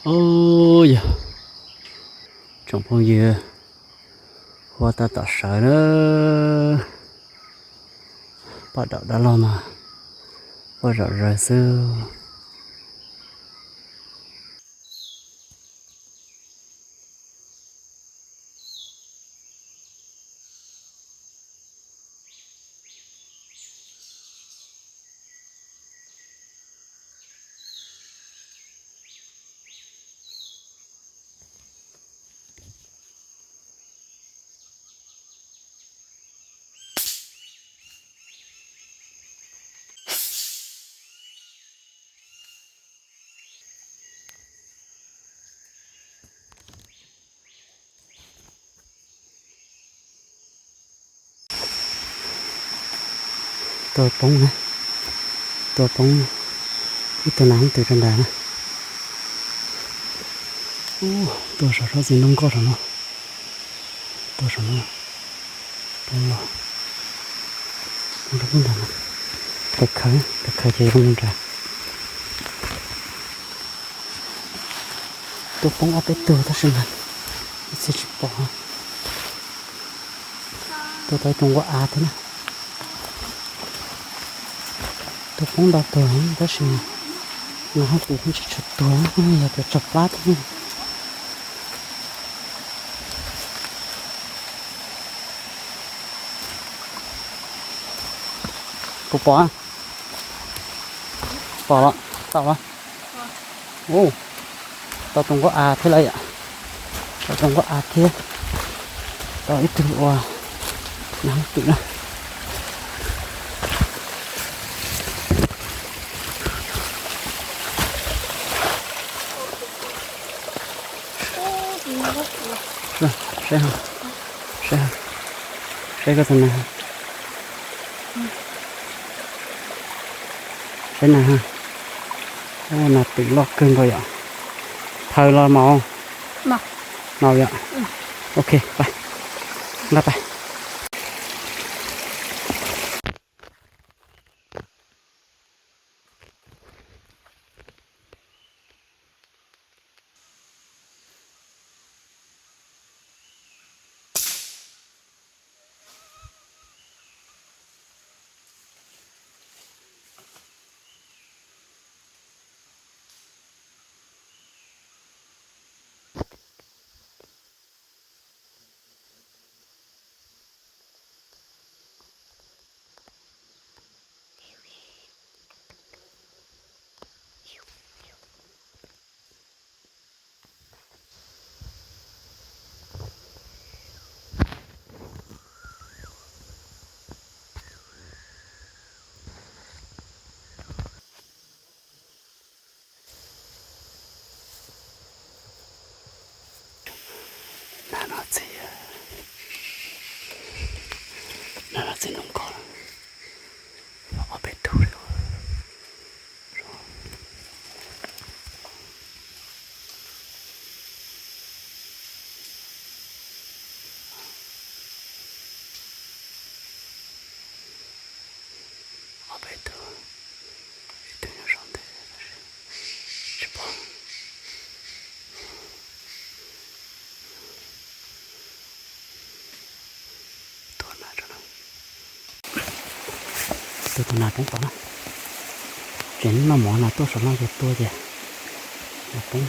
Ub, yog tsoom phooj ywg, huab tab tom sawv na. Poj daum dab laug mas poj zaum zawg xwb. Tuaj poob na, tuaj poob ib tug nas hooj twm rau nrad na. Ub, tuaj saum tsob txiv ntoo nkoj saum no, tuaj saum no, poob los, poob rau pub ntag no. Khaws khaws, khaws khaws ces zoo nrad. Tuaj poob ob peb tug tab sis mas ib txhia tsis pom. Tuaj tau ib tug nquab av thiab na. Tuaj poob ntau tug tab sis nas hooj twm kuj tsis tshua tuag, yog tias tsau plab thiab. Puas pom? Pom los tau los. Ub, tau tus nquab av thiab lawm yom. Tau tus nquab av thiab, tau ib tug ua nas hooj twm na. Saib, saib, saib koj tus nas. Saib nas ha. Ub, nas twm loj kawg nkaus yom. Phaws los maum? Maum yom. Ok, pais, nqa pais. Nas no txiv, nas no txiv ntoo nkoj, ob peb tug li. Ob peb tug, ib tug nyob saum ntej tab sis tsis pom. Tua nas rau na. Tua tus nas poob tod na. Tseem noj mov no tuaj saum no ces tua ces poob.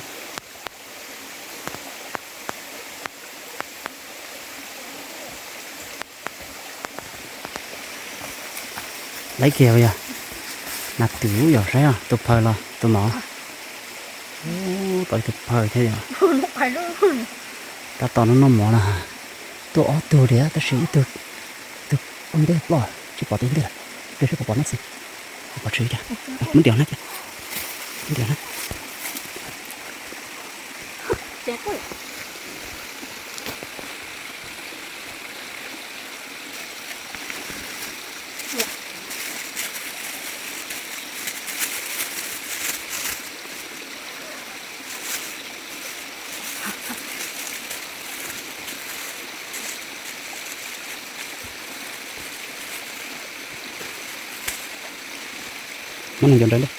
Laiv kiag yog nas twm yog saib tus phaws los tus maum. Ub, tau ib tug phaws thiab yom. Tab tom noj noj mov na. Tuaj ob tug li tab sis ib tug, ib tug ua ntej ploj tsis pom tus ntej lawm. Pliag seb puas pom nab xis, puas pom tshwm cas. Muab ntiav na, muab ntiav na. Muab nws ncuav nrawm ntej.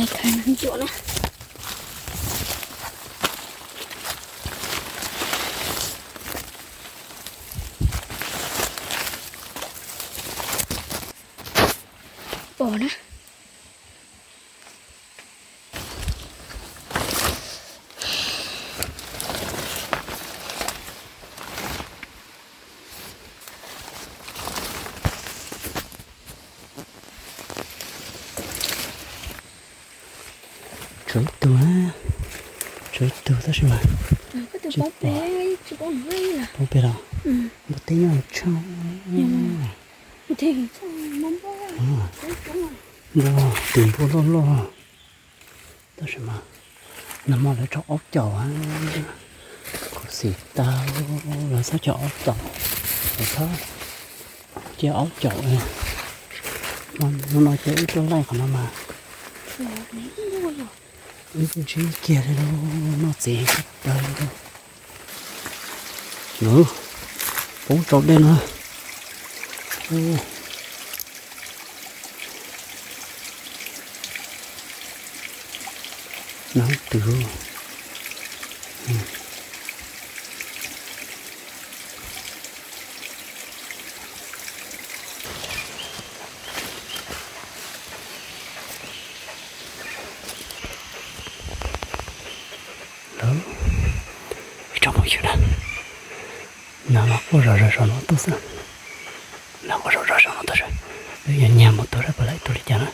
Khaws ntsuam na. Pom na. Tshuav ib tug, tshuav ib tug tab sis mas poob pem los npua teb nyob tshaj. Npua, tus npua loj loj. Tab sis mas nag hmo lawv tso aub caum, kuv xim tau lawv txhob cog aub caum, lawv txhob cia aub caum. Hnub no ces wb tuaj laij qhov no mas wb ntsib kiag li lauj, noj txiv kawg plaws li lauj. Nws poob tsau dej no. Nws twg. Lawv, ib tsoom phooj ywg na, nws los quaj zom zaws saum no tuaj xwb. Nws quaj zom zaws saum no tuaj, wb yuav nyiag mus tua saib puas laib tus li cas na.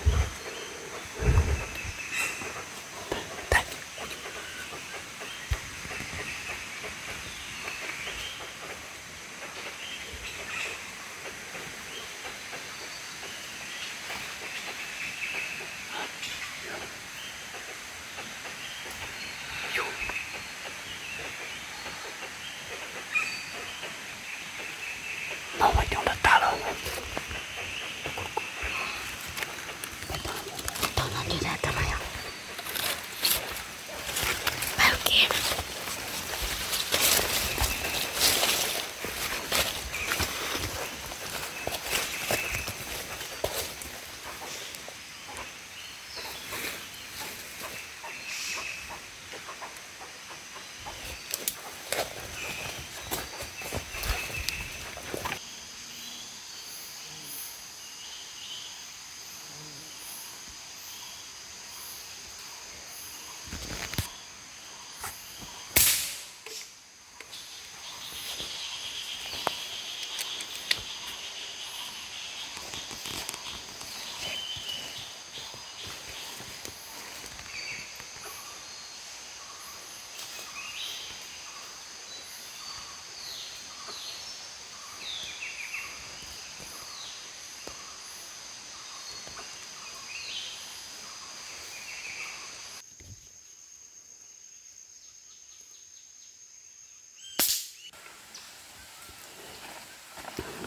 No mas coob tag tag lawm.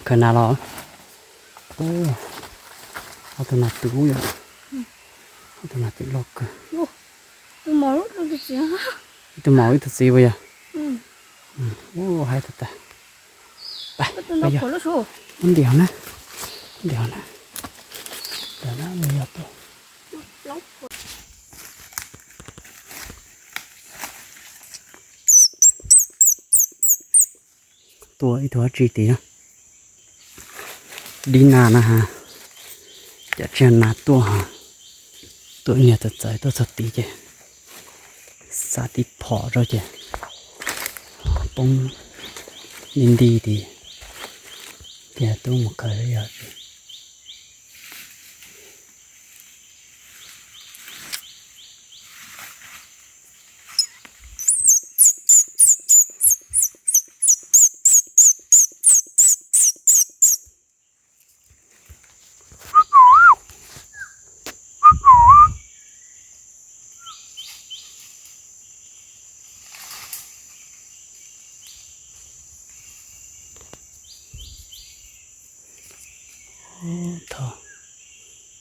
Khaws nas los? Ob tug nas twm yom. Ob tug nas twm loj kawg. Ib tug maum ib tug txiv puas yog? Ua haib tag tag. Ua ntim hov na, ntim hov na. Ntawm na yog tuaj. Tua ib tug dab tsi tid na. Dib nas na ha. Cov tsiaj nas tuaj ha. Tuaj niag txawv txawv tuaj txog tid ces xa tib phom rau ces poob nti nti tid. Ces tub mus khaws yog tsis.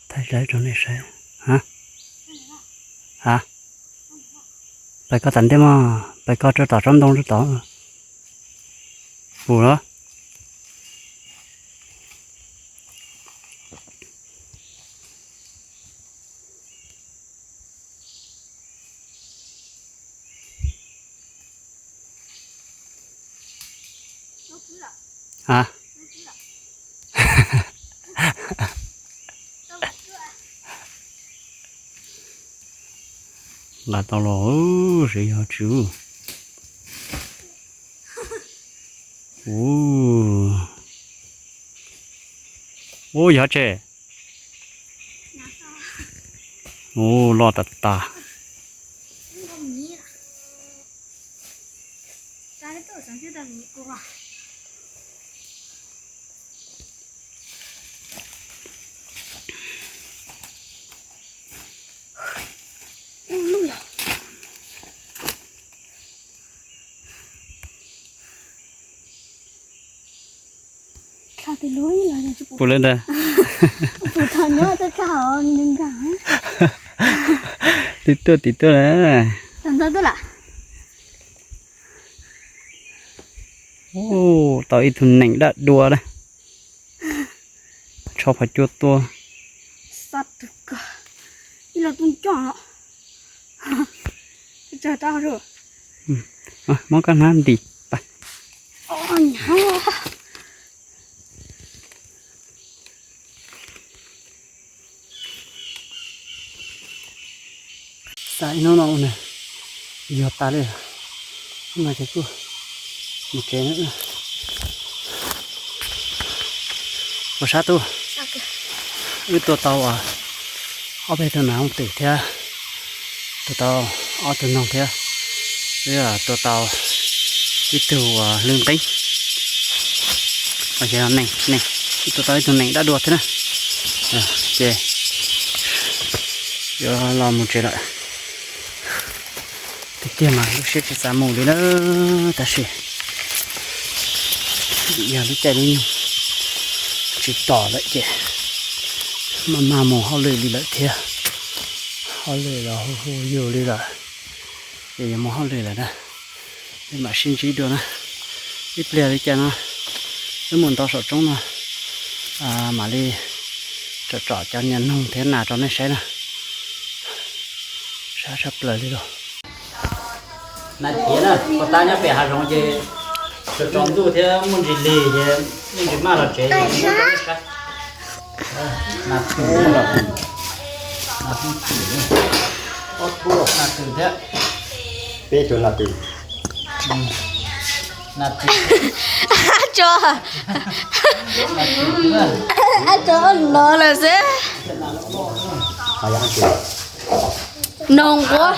Thaij zaj rau nej saib. Ha, ha. Pais koj tom ntej mog, pais koj rau tom tsob ntoo rau tod. Puas los? A, nqa tau los, seb yog tsi. Ub, yog tsi. Ub, loj tas tas. Puas lawm ntag. Tiv tuaj tiv tuaj na. Tau ib tug nees dab dua na. Tsho phom cua tua. Muab koj hnab ntim. Xav ib hnub no ua na, yuag tas li, hnub no ces kuj mus tsev na. Ua sab tub, wb tua tau ob peb tug nas hooj twm thiab, tua tau ob tug noog thiab, wb tua tau ib tug lwj nqeeb, nees, wb tua tau ib tug nees dab dua thiab na. Ces yuav los mus tsev lawm. Tiag tiag mas lub siab tsis xav mus li na, tab sis vim yog lub caij lub nyoog tsis tom lawm ces maj mam mus hauj lwm li lawm thiab. Hauj lwm los hu hu yus li lawm, ces yuav mus hauj lwm lawm na. Wb mam sib ntsib dua na, ib pliag li cas no wb mus nto saum roob no, mam li tsom tsom cov niag noog thiab nas rau nej saib na. Sab tshaj plaws li lauj. Nas ciav na, puas tab nyob pem hav zoov ces tsaus ntuj thiab muaj ntsis lig ces yeej tsis maj los tsev. Nas twm, nas twm thiab, peb tug nas twm. Nas twm, tso, tso no lawm xwb. Noog nquab.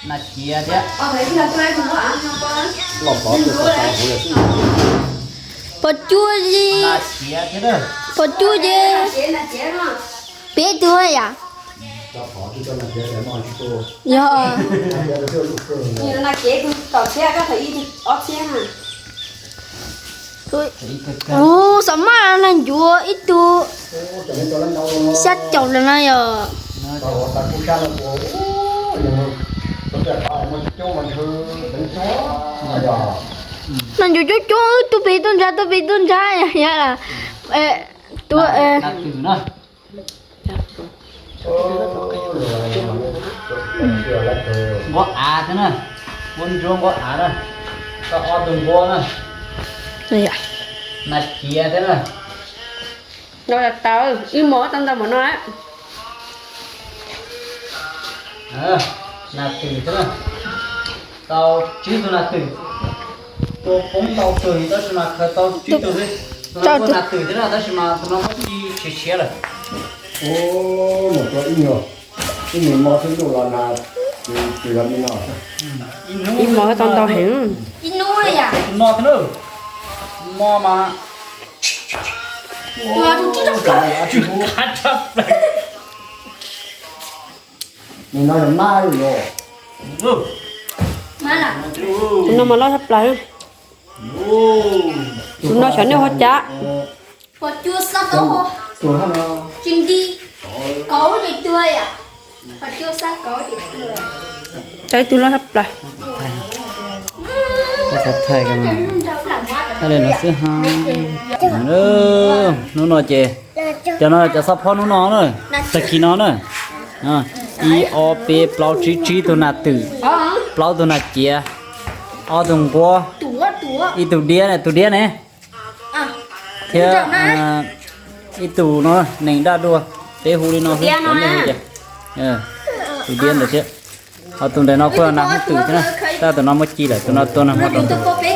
Nas ciav thiab. Pos cuab li. Pos cuab li. Peb tug yam. Yog. Ub, xav maj, neeg ncuav ib tug xya caum lawm no yog. Neeg ncuav coob coob, tuaj pem tuaj ntshav, tuaj pem tuaj ntshav. Tuaj. Nquab av thiab na, nquab ntsuab nquab av na, tau ob tug nquab na. Nas ciav thiab na. Tau ib mos tau ntau npaum no. Nas twm thiab na, tau tsib tug nas twm. Tua poob ntau tug tab sis mas khaws tau tsib tug xwb. Tus no kuj nas twm thiab na tab sis mas tus no muab ci tshiav tshiav lawm. Mus tua ib nyuag, ib nyuag mo xwb ntuj los nag, tus yog me no. Ib mo tau ntau heev. Ib hnub li yam. Tus no thiab na, no mas. Tus no yog mab los. Tus no mas loj tshaj plaws. Tus no xyov nej hu cas. Pos cuab xab kaub, tsis nti, kaub ces tuag yam. Pos cuab xab kaub ces tuag. Cov ib tug loj tshaj plaws. Thaij no xwb ha. Hnub no ces, cov no cov xob phob hnub no na, tag kis no na. Ib ob peb plaub tsib, tsib tug nas twm. Plaub tug nas ciav, ob tug nquab, ib tug diab, tus diab ne, thiab ib tug no nees daj dua. Peb hu li no xwb, tus diab ntawd thiab. Ho tus ntawm no kuj nag hub twm thiab na, tab tus no muab ci lawm, tus no tua nag hmo rau ntug.